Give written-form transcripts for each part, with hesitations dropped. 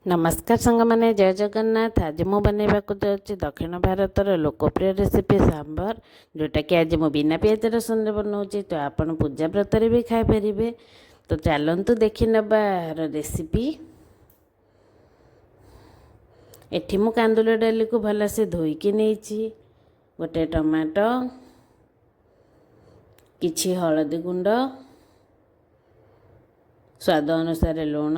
ନମସ୍କାର ସାଙ୍ଗମାନେ, ଜୟ ଜଗନ୍ନାଥ। ଆଜି ମୁଁ ବନେଇବାକୁ ଯାଉଛି ଦକ୍ଷିଣ ଭାରତର ଲୋକପ୍ରିୟ ରେସିପି ସାମ୍ବର, ଯେଉଁଟାକି ଆଜି ମୁଁ ବିନା ପିଆଜ ରସୁଣରେ ବନାଉଛି। ତ ଆପଣ ପୂଜା ବ୍ରତରେ ବି ଖାଇପାରିବେ। ତ ଚାଲନ୍ତୁ ଦେଖିନେବା ଏହାର ରେସିପି। ଏଠି ମୁଁ କାନ୍ଦୁଲ ଡାଲିକୁ ଭଲସେ ଧୋଇକି ନେଇଛି, ଗୋଟେ ଟମାଟୋ, କିଛି ହଳଦୀ ଗୁଣ୍ଡ, ସ୍ୱାଦ ଅନୁସାରେ ଲୁଣ,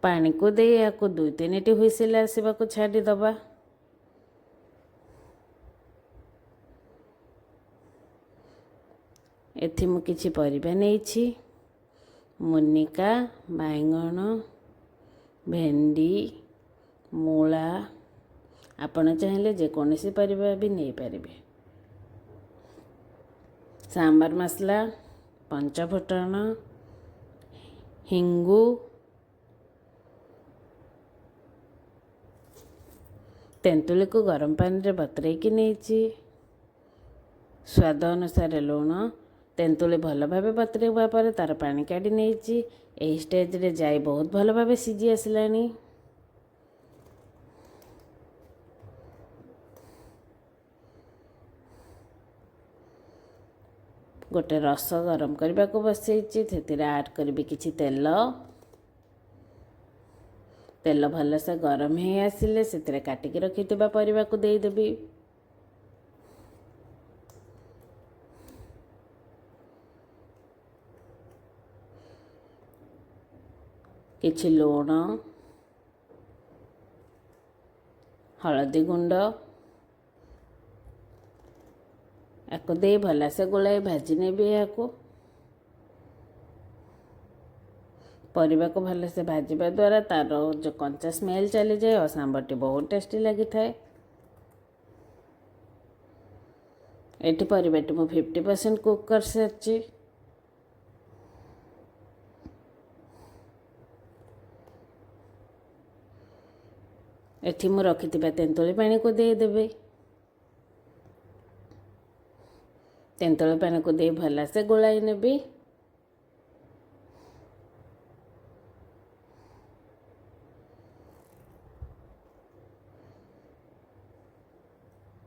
ପାଣିକୁ ଦେଇ ଏହାକୁ 2-3ଟି ହୁଇସିଲ୍ ଆସିବାକୁ ଛାଡ଼ିଦେବା। ଏଠି ମୁଁ କିଛି ପରିବା ନେଇଛି, ମୁନିକା, ବାଇଗଣ, ଭେଣ୍ଡି, ମୂଳା। ଆପଣ ଚାହିଁଲେ ଯେକୌଣସି ପରିବା ବି ନେଇପାରିବେ। ସାମ୍ବର ମସଲା, ପଞ୍ଚଫୁଟଣ, ହିଙ୍ଗୁ, ତେନ୍ତୁଳିକୁ ଗରମ ପାଣିରେ ବତୁରେଇକି ନେଇଛି, ସ୍ୱାଦ ଅନୁସାରେ ଲୁଣ। ତେନ୍ତୁଳି ଭଲ ଭାବେ ବତୁରେଇବା ପରେ ତା'ର ପାଣି କାଢ଼ି ନେଇଛି। ଏହି ଷ୍ଟେଜ୍ରେ ଯାଇ ବହୁତ ଭଲ ଭାବେ ସିଝି ଆସିଲାଣି। ଗୋଟେ ରସ ଗରମ କରିବାକୁ ବସେଇଛି, ସେଥିରେ ଆଡ଼୍ କରିବି କିଛି ତେଲ। ତେଲ ଭଲସେ ଗରମ ହେଇ ଆସିଲେ ସେଥିରେ କାଟିକି ରଖିଥିବା ପରିବାକୁ ଦେଇଦେବି। କିଛି ଲୁଣ, ହଳଦୀ ଗୁଣ୍ଡ, ୟାକୁ ଦେଇ ଭଲସେ ଗୋଳାଇ ଭାଜି ନେବି। ଏହାକୁ ପରିବାକୁ ଭଲସେ ଭାଜିବା ଦ୍ୱାରା ତା'ର ଯେଉଁ କଞ୍ଚା ସ୍ମେଲ୍ ଚାଲିଯାଏ ଆଉ ସାମ୍ବରଟି ବହୁତ ଟେଷ୍ଟି ଲାଗିଥାଏ। ଏଠି ପରିବାଟି ମୁଁ 50% କୁକ୍ କରିସାରିଛି। ଏଠି ମୁଁ ରଖିଥିବା ତେନ୍ତୁଳି ପାଣିକୁ ଦେଇଦେବି। ତେନ୍ତୁଳି ପାଣିକୁ ଦେଇ ଭଲସେ ଗୋଳାଇ ନେବି।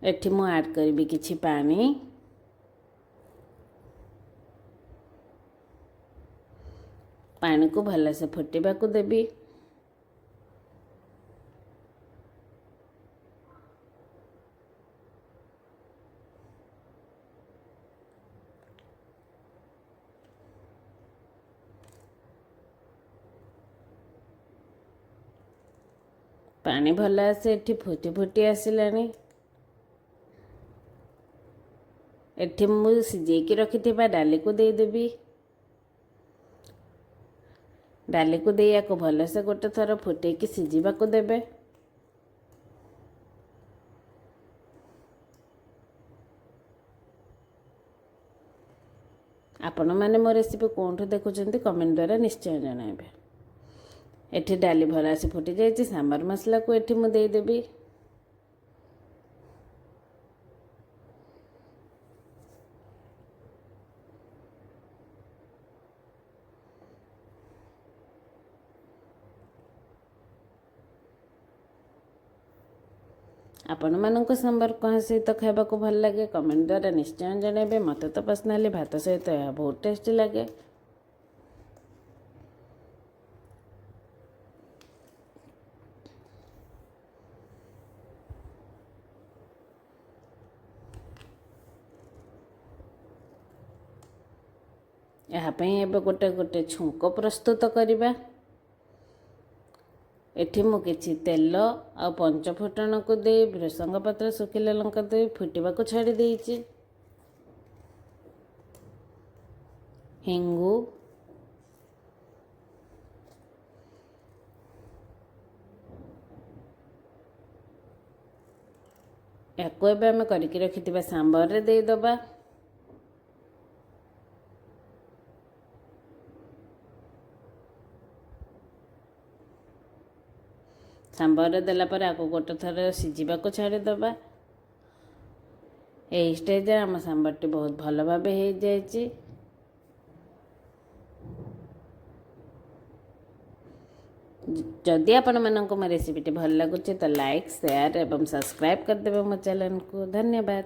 ଏଠି ମୁଁ ଆଡ଼୍ କରିବି କିଛି ପାଣି। ପାଣିକୁ ଭଲସେ ଫୁଟିବାକୁ ଦେବି। ପାଣି ଭଲ ଆସେ ଏଠି ଫୁଟି ଫୁଟି ଆସିଲାଣି। ଏଠି ମୁଁ ସିଝେଇକି ରଖିଥିବା ଡାଲିକୁ ଦେଇଦେବି। ଡାଲିକୁ ଦେଇ ୟାକୁ ଭଲସେ ଗୋଟେ ଥର ଫୁଟେଇକି ସିଝିବାକୁ ଦେବେ। ଆପଣମାନେ ମୋ ରେସିପି କେଉଁଠୁ ଦେଖୁଛନ୍ତି କମେଣ୍ଟ ଦ୍ୱାରା ନିଶ୍ଚୟ ଜଣାଇବେ। ଏଠି ଡାଲି ଭଲସେ ଫୁଟି ଯାଇଛି। ସାମ୍ବର ମସଲାକୁ ଏଠି ମୁଁ ଦେଇଦେବି। ଆପଣମାନଙ୍କୁ ସାମ୍ବର କାହା ସହିତ ଖାଇବାକୁ ଭଲ ଲାଗେ କମେଣ୍ଟ ଦ୍ୱାରା ନିଶ୍ଚୟ ଜଣାଇବେ। ମୋତେ ତ ପର୍ସନାଲି ଭାତ ସହିତ ଏହା ବହୁତ ଟେଷ୍ଟି ଲାଗେ। ଏହା ପାଇଁ ଏବେ ଗୋଟେ ଗୋଟେ ଛୁଙ୍କ ପ୍ରସ୍ତୁତ କରିବା। ଏଠି ମୁଁ କିଛି ତେଲ ଆଉ ପଞ୍ଚଫୁଟଣକୁ ଦେଇ ଭୃସଙ୍ଗ ପତ୍ର, ଶୁଖିଲା ଲଙ୍କା ଦେଇ ଫୁଟିବାକୁ ଛାଡ଼ି ଦେଇଛି। ହିଙ୍ଗୁ, ୟାକୁ ଏବେ ଆମେ କରିକି ରଖିଥିବା ସାମ୍ବରରେ ଦେଇଦେବା। ସାମ୍ବରରେ ଦେଲା ପରେ ଆକୁ ଗୋଟେ ଥର ସିଝିବାକୁ ଛାଡ଼ିଦେବା। ଏହି ଷ୍ଟେଜ୍ରେ ଆମ ସାମ୍ବରଟି ବହୁତ ଭଲ ଭାବେ ହେଇଯାଇଛି। ଯଦି ଆପଣମାନଙ୍କୁ ମୋ ରେସିପିଟି ଭଲ ଲାଗୁଛି, ତ ଲାଇକ୍, ସେୟାର ଏବଂ ସବସ୍କ୍ରାଇବ୍ କରିଦେବେ ମୋ ଚ୍ୟାନେଲକୁ। ଧନ୍ୟବାଦ।